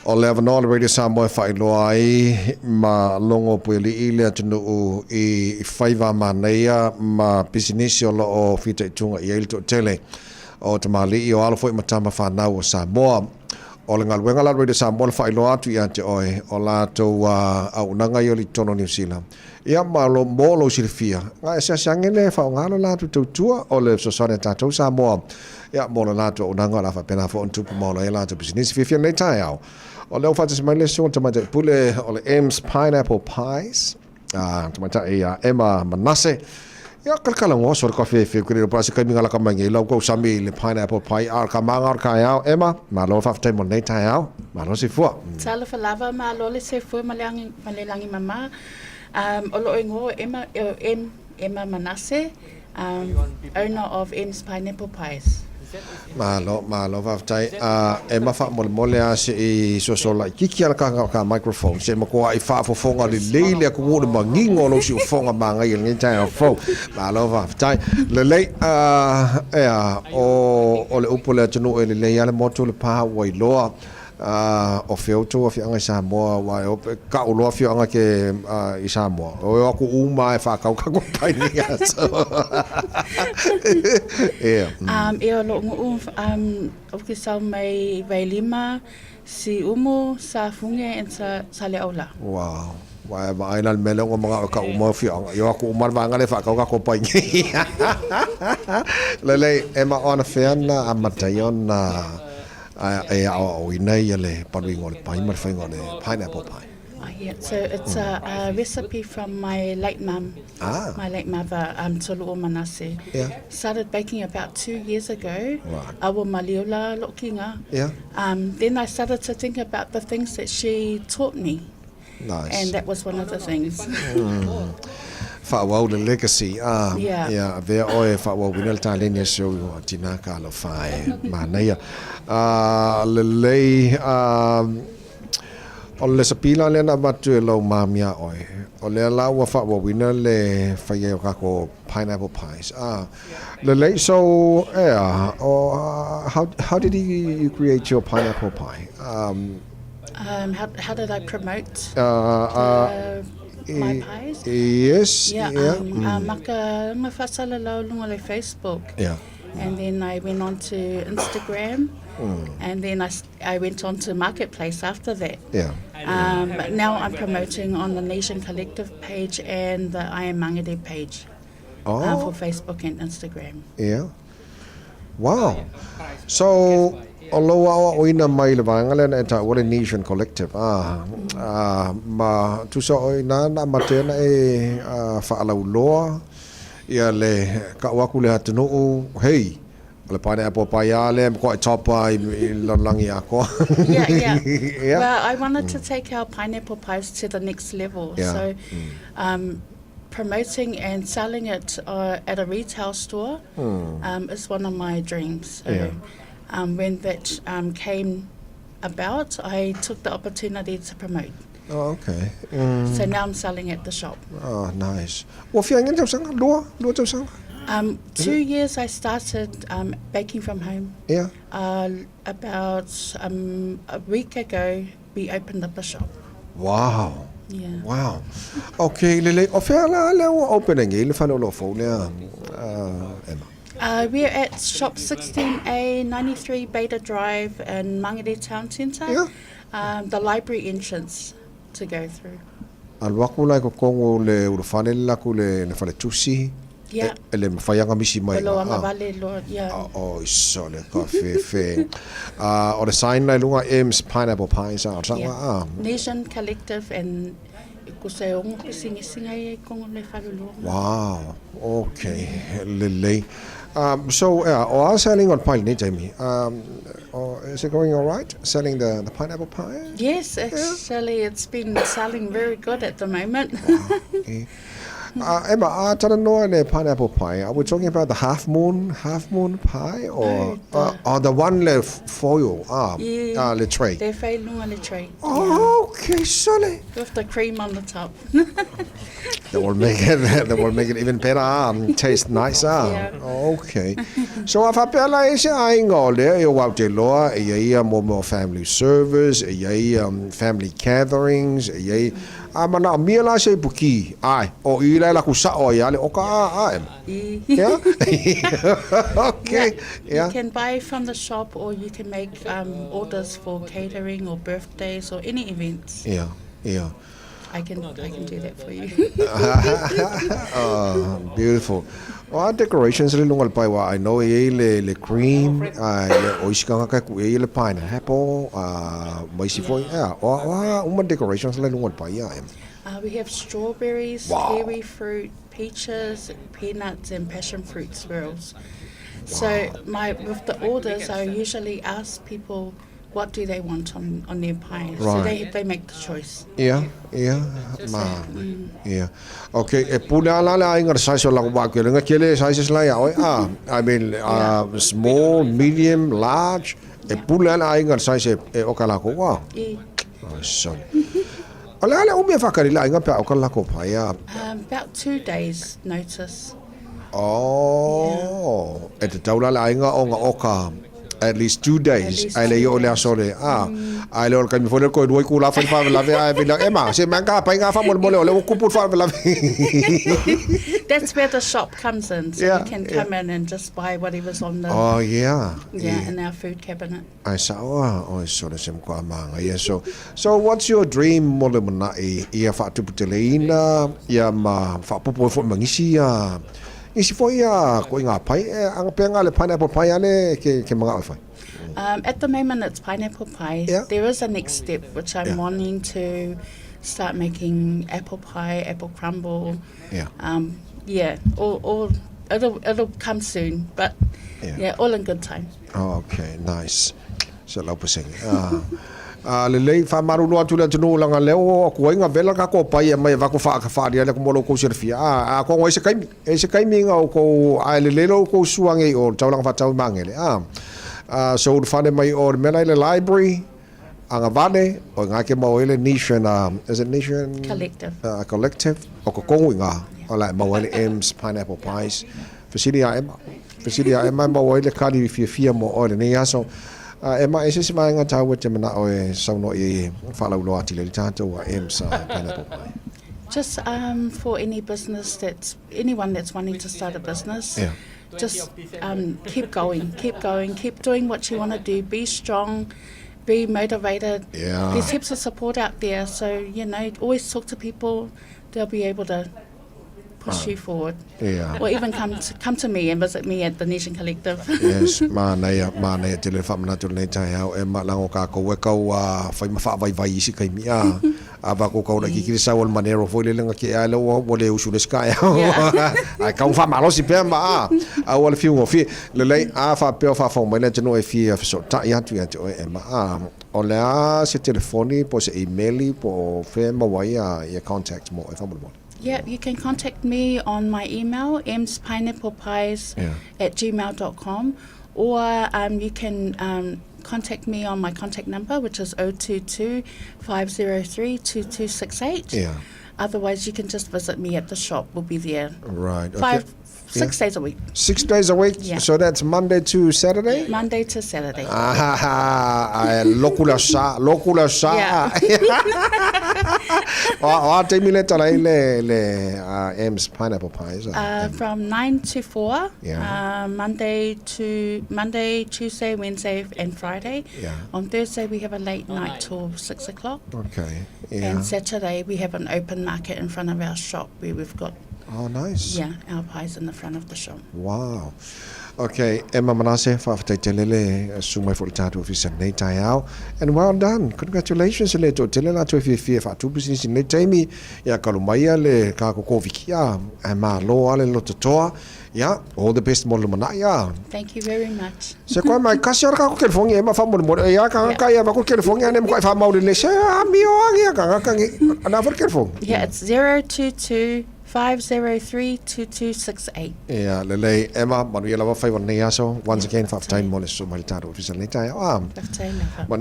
O le avanoa o le Radio Samoa e faailoa ai ma logo Puialii le atunuu i faiva manaia ma pisinisi o lo o fitaituga i ai le toatele o tamalii o alo foi ma tama fanau o Samoa. O le galuega la a le Radio Samoa le faailoa atu ia te oe o latou auaunaga ia o le totonu o Niu Sila. Ia ma lo, mo lou silafia, na e seaseage le faaaoga lo latou tautua o le fesoasoani a tatou Samoa, ia mo le latou auaunaga o le a faapena foi ona tupu ma ola ai a latou pisinisi. Fiafia lenei taeao, o lea ua faatasi mai le susuga i le Tamaitai Pule o le M's Pineapple Pies, a Tamaitai ia Emma Manase. Ia, kalakala ngoso le kafe fe kere pa se kaimi ngala ka mai ngai lau kau sami le pineapple pie a ka manga o ka ao Emma, malo faafetai mo lenei taeao, malo soifua. Talofa lava, malo le soifua ma le agi, ma le lagi mama. O loo ingoa o Emma, o M, Emma Manase, owner of M's Pineapple Pies. Malo, malo, faafetai. A Emma faamolemole a se i soso laitiiti ala ka ka microphone se matua i faafofoga lelei le atunuu le manino o lou siufofoga manaia i lenei taeao fou. Malo faafetai. Lelei, a ea, o o le upu a le atunuu e lelei lava le motu le pa ua iloa. A o fea outou afioaga i Samoa aua e o kau loa afioaga ke i Samoa o e o atu uma e faatau tatou pai i lenei aso. Ia. Ia o lou nuu ou te sau mai Vailima, Siumu, Safune and Saleaula. Wow. Ua e vaai la i le mea lea ua manao e kau uma afioaga. Ia o atu uma le vaega lea e faatau tatou pai nei. Lelei, Emma o anafea na amata ai ona e aoaoina ia le paluiga o le pai ma le faiga o le pineapple pie. Oh, yeah. So it's a recipe from my late mum, my late mother, Tolu'o Manase. Started baking about 2 years ago. A ua maliu la lo'u kiga. Then I started to think about the things that she taught me. Nice. And that was one of the things. Faaauau le legacy a. Ia avea oe e faaauauina le taleni a si ou tina ka alofa e manaia. A lelei a o le recipe la lea na avatu e lou mom iā oe, o lea la ua faaauauina le fai ai o kākou pineapple pies. A lelei, so ea, o how did you create your pineapple pie? How did I promote my pies? Yes. Yeah, maka mafasalalau luga le Facebook. And then I went on to Instagram. And then I went on to Marketplace after that. But now I'm promoting on the Nesian Collective page and the I Am Mangere page for Facebook and Instagram. Yeah. Wow. So, o lou aoaoina mai le vaega lea na e taua le Nesian Collective, a, a, ma tusa o i ina na amata ai ona e faalauiloa ia le kau aku le atunuu, hei, o le pineapple pie a lea e matua top a i le lalolagi atoa. Yeah. Well, I wanted to take our pineapple pies to the next level. So, promoting and selling it at a retail store is one of my dreams. So, when that came about, I took the opportunity to promote. Oh, okay. So now I'm selling at the shop. Oh, nice. Ua fia agi tausaga? Lua? Lua tausaga? 2 years I started baking from home. About a week ago, we opened up a shop. Yeah. Wow. Okay, lelei. O fea la lea ua open ai nei le fale o lo fou lea, Emma? We're at shop 16A, 93 Beta Drive in Mangere Town Centre. The library entrance to go through. Alu aku la i totonu le ulufale le latou le fale tusi. E le mafai lava ona misi mai O lo agavale loa, yeah. Oh, iso le ka fefe. O le sign la i luga M's Pineapple Pies a o le Yeah. Nesian Collective and e kusa e ono pisinisi ai e kongo le fale loa. Wow. Okay. Lelei. So, yeah, o a selling on pie lenei taimi? Is it going all right? Selling the pineapple pie? Yes, actually it's been selling very good at the moment. Eh. Emma, a talanoa le pineapple pie, are we talking about the half moon, half moon pie or No, the, oh, the one le foil, ah, yeah, ah, le tray. Le fai lunga le tray. Oh, okay, sole. With the cream on the top. That will make it, that will make it even better and taste nicer. Yeah. Okay. So a faapea la e se aiga o lea e o au te loa e ia ia mo mo family service, e ia ia family gatherings, e ia ia a manaomia la se ipuki, ae, o i la e laku sao ai a le oka a, a e. Yeah? Okay. Yeah. You can buy from the shop or you can make um, orders for catering or birthdays or any events. Yeah, yeah. I can, I can do that for you. Oh, beautiful. O a decorations le lunga le pai wa, I know e iai le, le cream, a le o isi kangaka e ku e le pineapple, a ma isi foi, yeah. O a, o a uma decorations le lunga le pai ia. We have strawberries, Wow. kiwi fruit, peaches, peanuts and passion fruit swirls. So my with the orders, I usually ask people what do they want on, on their pie. Right. So they, they make the choice. Ia, ia, ma, ia. Okay, e pule ala le aiga le size o lako wā ke lenga kele sizes la ia oe, ah, I mean, small, medium, large, e pule ala aiga le size e, e oka lako wā. I. Oh, sorry. O le ale umi e whakari la aiga pea oka lako pai, ah. About 2 days notice. Oh, e te tau la le aiga o nga oka at least 2 days. At least Ai le 2 i o le days. aso le. Ah, ai le o le kaimi fo le koe rua i ku la whai whawelave ai vila. E ma, se mea ka pai ngā whamole mole o le o kupu whawelave. That's where the shop comes in. So Yeah, you can yeah. come in and just buy whatever's on the Oh, yeah. yeah, in our food cabinet. Ai sao a, oi sore se mkoa maanga. Yeah, so, so what's your dream mo le mana'i ia whaatuputeleina, ia ma whaapopo e fo mangisi ia, isi fo ia ko i ngā pai, e anga pea ngā le pineapple pie ale ke, ke manga oi whai. At the moment, it's pineapple pie. Yeah. There is a next step, which I'm Yeah. wanting to start making apple pie, apple crumble. Yeah. Yeah, all, all it'll it'll come soon, but Yeah. yeah, all in good time. Oh, okay, nice. Se lau pasenge. Ah. Ah, lelei whamarulo atu le atunuu langa leo o aku ai ngā vela ka ko pai e mai e vako whaaka whaaria le ko molo kou silafia. Ah, ah, ko ngoi se kaimi. E se kaimi ngā o kou, a lelei lo kou suange i o taulanga whatau i mangele. Ah, ah, so uru whane mai o le mena i le library, anga vale, o ngā ke mau ele Nishan, is it Nishan? Collective. Collective, o ko kongu i ngā, o la mau ele M's Pineapple Pies. Fesili a Emma. Fesili a Emma e mau ai le kari i fiafia mo oe lenei aso. Emma, e se isi vaega tāua e te mana'o e saunoa i ai e whaalauloa atu le tātou a M's Pineapple Pie. Just for any business that's, anyone that's wanting to start a business, Yeah. just keep going, keep going, keep doing what you want to do, be strong, be motivated. Yeah. There's heaps of support out there, so, you know, always talk to people, they'll be able to push you forward. Yeah. Or even come to, come to me and visit me at the Nesian Collective. Yes, mānaia, mānaia te le whaamanatu lenei taeao e malango kākou e kau a whai ma whaavaivai isi kaimi a a vako kau la kikiri sau o le manero foi le lenga ke a le ua ua le usu le sky ai kau whamalosi pea ma a a ua le fiungo fi le lei a whapeo whawhau mai le tino e fia whesotai atu ia te oe e ma a o le a se telefoni po se emaili po whea mawai a ia contact mo e whamole Yeah, you can contact me on my email, mspineapplepies Yeah. at gmail.com, or you can contact me on my contact number, which is 022 503 2268. Yeah. Otherwise, you can just visit me at the shop. We'll be there Right. Okay. 5, 6 days a week, 6 days a week. Yeah. So that's Monday to Saturday? Monday to Saturday. Ah, ai, loku le sa, loku le sa. Yeah. O, o a taimi le tala i le, le M's Pineapple Pies. From 9 to 4, Yeah. Monday to Monday, Tuesday, Wednesday, and Friday. Yeah. On Thursday, we have a late night till 6 o'clock. Okay. Yeah. And Saturday, we have an open market in front of our shop where we've got Oh, nice. yeah, our pies in the front of the shop. Wow. Okay, Emma Manase, whaafetai tele le su mai fo le tātou ofisa nei taeao. And well done. Congratulations le tō tele la tō whiawhia whaatu business nei taimi. Ia kalu mai a le kā ko kōwiki a. E mā lō ale lo totoa. Ia, all the best mo le mana'i a. Thank you very much. Se koe mai kasi ora ka ko telefongi e ma wha mo mo ia ka ka ia ma ko telefongi ane mo ka wha mauri le se a mio angi ka ka ngi ana fa telefongi. Yeah, it's 022. 503 2268. Ia, lelei. Emma, manuia lava faiva o lenei aso. Once again, faafetai mo le susu mai i le tatou ofisa i lenei taeao. Faafetai lava.